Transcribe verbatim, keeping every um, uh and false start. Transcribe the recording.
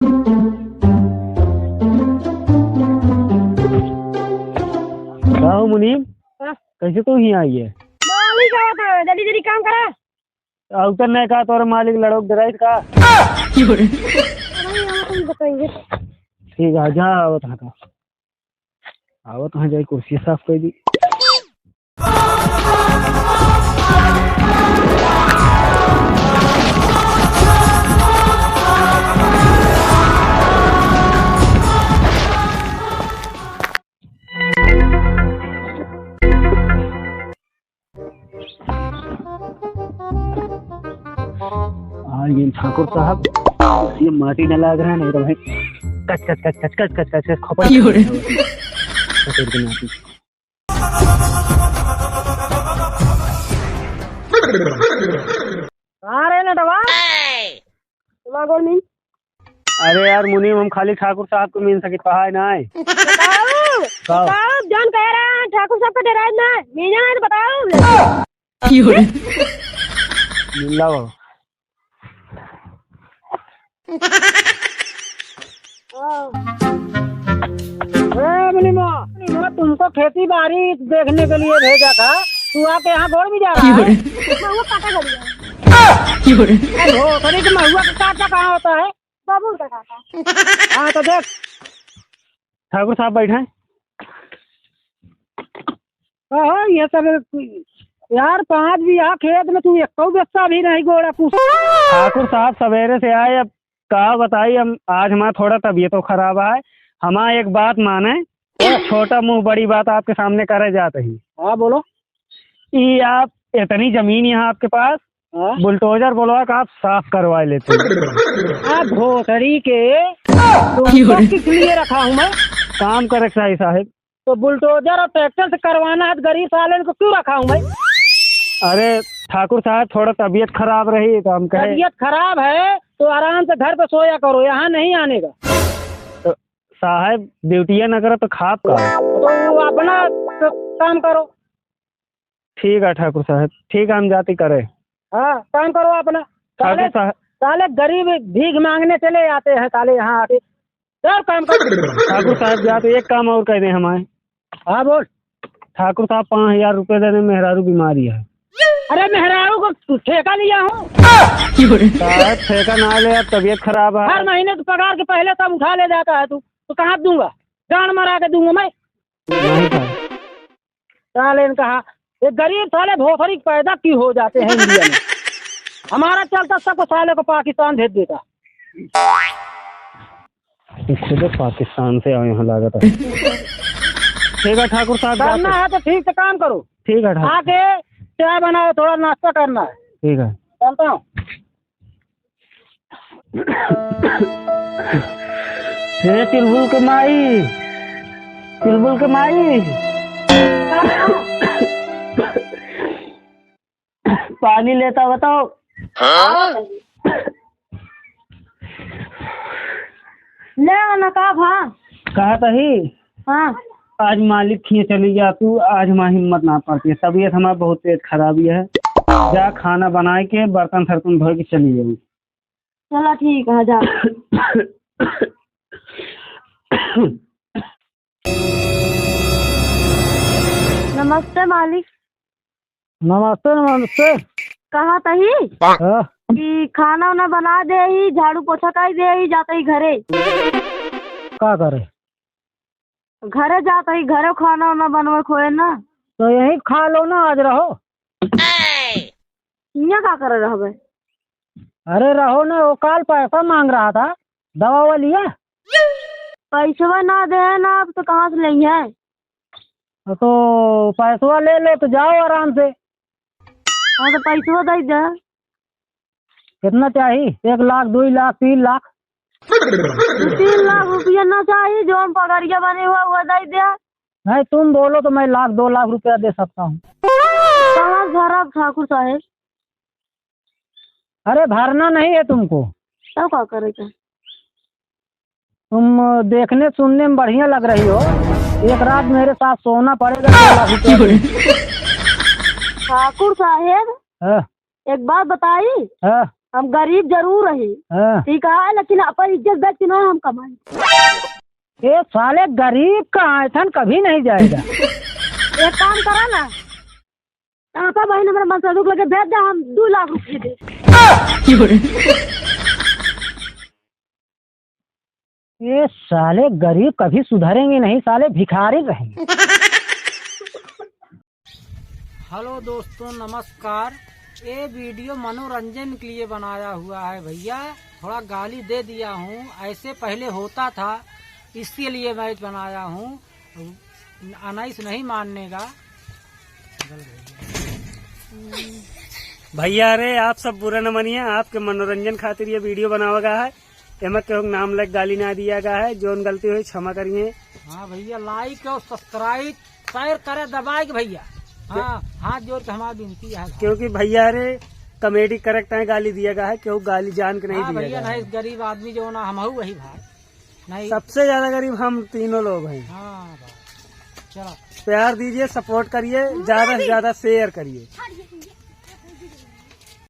का हो मुनीम? हाँ? कैसे तू ही आई है? मालिक आवत है, जल्दी जल्दी काम करा। अउतर नहीं का तोर मालिक लड़ोक डराइस का? अरे, यहाँ तुम बताइए। ठीक है, जा आवत है का। आवत है, जाई कुर्सी साफ कर दी। आज ये ठाकुर साहब, ये माटी न लाग रहा है, नहीं तो भाई कच कच कच कच कच कच कच कच खोपड़ की हो रही। कसूर की माटी। अरे नटवा, तुला गोड़ नहीं। अरे यार मुनीम, हम खाली ठाकुर साहब को मिल सके, कहा है ना है? बताओ, का? बताओ, जौन कह रहा है ठाकुर साहब का डराए ना, मिल जाना है तो बताओ। की हो रही? मिल ला बाबा। ए, मुनीमा, मुनीमा, तुमको खेती बाड़ी देखने के लिए भेजा था, तू आके यहाँ गोड़ भी जा रहा है? महुआ काटा बढ़िया। अरे हो, तनी तो महुआ का काटा कहाँ होता है? बाबू का काटा। हाँ, तो देख। ठाकुर साहब बैठे हैं। हाँ, ये सब यार, पाँच बीघा खेत में तू एको बिस्सा भी नहीं गोड़ा कुछ। ठाकुर साहब सवेरे से आए, अब का बताई, हम आज हमारा थोड़ा तबीयतो खराब है। हमारा एक बात माने, छोटा मुंह बड़ी बात आपके सामने करे जात ही। हाँ, बोलो। ई आप इतनी जमीन यहाँ आपके पास, हाँ? बुलडोजर बोलवा के आप साफ करवा लेते। आ भोसड़ी के, तुमको किस लिए रखा हूँ मैं? काम करे के चाही साहेब। तो बुलडोजर और ट्रैक्टर से करवाना है तो गरीब साले को क्यों रखा हूँ मैं? अरे ठाकुर साहब, थोड़ा तबीयत खराब रही तो हम कहे। तबीयत खराब है तो आराम से घर पे सोया करो, यहाँ नहीं आने का। तो साहब, ड्यूटिया न करे तो खाब का? तो वो अपना क-, काम करो। ठीक है ठाकुर साहब, ठीक है, हम जाती करे। हाँ, काम करो अपना। ठाकुर साले, साहब। साले गरीब भीख मांगने चले आते हैं साले यहाँ आके। सब काम कर। ठाकुर साहब, जा तो एक काम और कह दे हमारे। हाँ, बोल। ठाकुर साहब, पाँच हजार रुपये दे दे, मेहरारू बीमारी है। अरे, मेहरारू को ठेका लिया हूँ। साहब, ठेका ना ले, अब तबीयत खराब है। हर महीने तो पगार के पहले सब उठा ले जाता है तू, तो कहाँ दूंगा? जान मरा के दूंगा मैं। नहीं साहब। साले ने कहा, ये गरीब साले भोसड़ी पैदा क्यों हो जाते हैं इंडिया में? हमारा चलता सबको साले को पाकिस्तान भेज देता। ये खुद पाकिस्तान से आए हैं लागत है। ठीक है ठाकुर साहब, करना जाते। है तो ठीक से काम करो। ठीक है ठाकुर। आके चाय बनाओ, थोड़ा नाश्ता करना है। ठीक है। चलता हूँ। हे चुलबुल के माई, चुलबुल के माई, पानी लेता बताओ। हाँ? ले आना का भा? कहा तही? हाँ। आज मालिक खिए चली जा तू, आज हमारी हिम्मत ना पड़ती है, तबीयत हमारा बहुत तेज खराब ही है। जा खाना बनाए के, बर्तन सर्तन धोए के चली जाऊ। चला ठीक है, जा। नमस्ते मालिक। नमस्ते, नमस्ते। कहा तही हाँ? कि खाना उना बना दे ही, झाड़ू पोछा कर दे ही, जाते ही घरे। का करे? घरे जाता ही, घरे खाना वाना बनवे खोए ना। तो यहीं खा लो ना, आज रहो। यहाँ का करे रहबे? अरे रहो ना, वो काल पैसा मांग रहा था, दवा वा लिया? पैसवा ना दे ना, अब तो कहाँ से लेंगे? तो पैसवा ले लो तो जाओ आराम से। हाँ, तो पैसवा दे दे। कितना चाही? एक लाख, दुई लाख, तीन लाख? दो तीन लाख रुपया ना चाही, जौन पगड़िया बने हुआ, वो दे दे। नहीं, तुम बोलो तो मैं लाख, दो लाख रुपया दे सकता हूँ। कहाँ घर अब ठाकुर साहेब? अरे, भरना नहीं है तुमको। तब का करे के? तुम देखने सुनने में बढ़िया लग रही हो, एक रात मेरे साथ सोना पड़ेगा, दो लाख रुपया। ठाकुर साहेब, हाँ। एक बात बताई? हाँ। हम गरीब जरूर रही, हाँ। ठीक है, लेकिन अपन इज्जत बेच के ना हम कमाई। ये साले गरीब का आयथन कभी नहीं जाएगा। एक काम करा ना, आपा बहिन हमरा मनसुख लगे भेज दे, हम दो लाख रुपये दे। ये साले गरीब कभी सुधरेंगे नहीं, साले भिखारी रहेंगे। हेलो दोस्तों, नमस्कार। ये वीडियो मनोरंजन के लिए बनाया हुआ है भैया, थोड़ा गाली दे दिया हूँ, ऐसे पहले होता था, इसके लिए मैं बनाया हूँ। अनाइस नहीं मानने का। भैया रे, आप सब बुरा न मनिए, आपके मनोरंजन खातिर ये वीडियो बनावा गया है। एमा केहू के नाम लेके गाली ना दिया गया है, जौन गलती हुई क्षमा करिए। हाँ भैया, like और subscribe, share करे दबाए के भैया। हाँ, हाथ जोड़ के हमारी विनती है। क्योंकि भैया रे, comedy करे के ताईं गाली दिया गया है, केहू गाली जान के नहीं हाँ दिया भैया, गया नहीं, है। गरीब आदमी जो ना, हम हऊ वही भाई। नहीं। सबसे ज्यादा गरीब हम तीनों लोग हैं। हाँ भाई, चलो। प्यार दीजिए, support करिए, ज्यादा से ज्यादा share करिए।